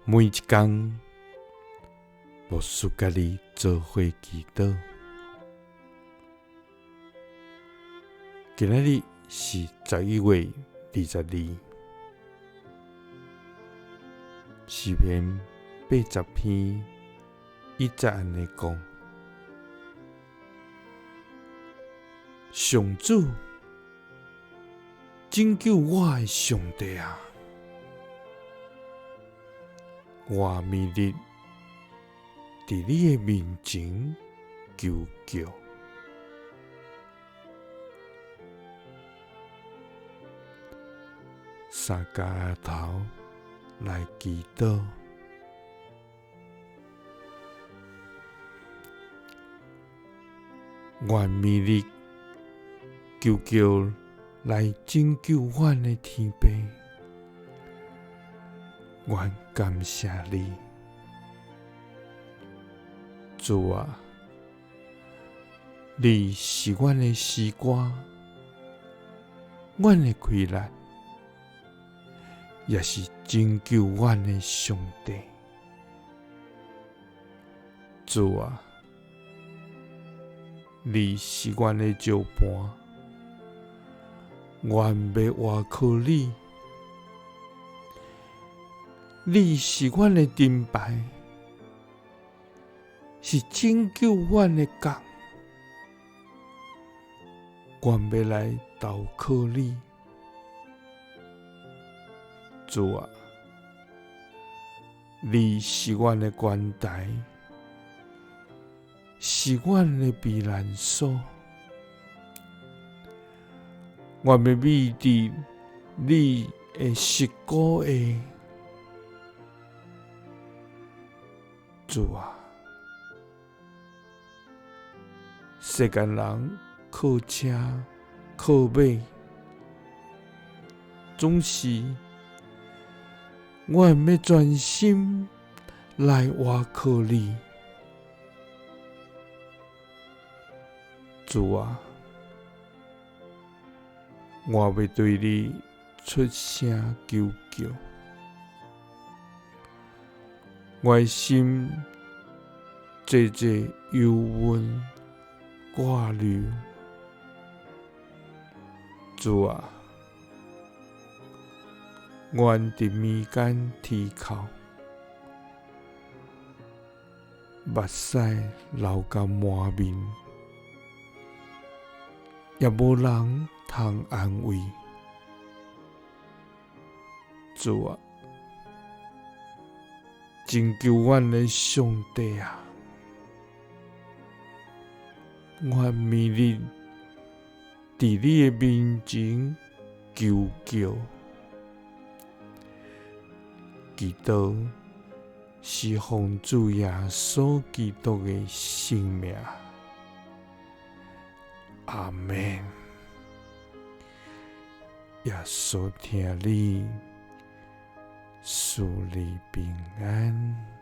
每一工，牧師佮你做伙祈禱。今仔日是11月22，詩篇80篇1節按呢講：上主，拯救我的上帝啊！我暝日佇你的面前求叫，三跤頭來祈禱，願暝日求叫來拯救阮的天父。阮感謝你，主啊，你是阮的詩歌，阮的氣力，也是拯救阮的上帝。主啊，你是阮的石磐，阮欲倚靠你。你是阮的盾牌，是拯救阮的角，阮欲來投靠你，主啊，你是阮的懸台，是阮的避難所，阮欲覕佇你的膝骨下。主啊，世間人靠車靠馬，總是阮欲專心來倚靠你。主啊，我欲對你出聲求叫。我的心濟濟憂鬱掛慮，主啊，阮佇暝間啼哭，目屎流甲滿面，也無人通安慰。主啊，拯救阮的上帝啊！阮暝日佇你的面前求叫，祈禱是奉主耶穌基督的聖名。阿們。耶穌疼你，賜你平安。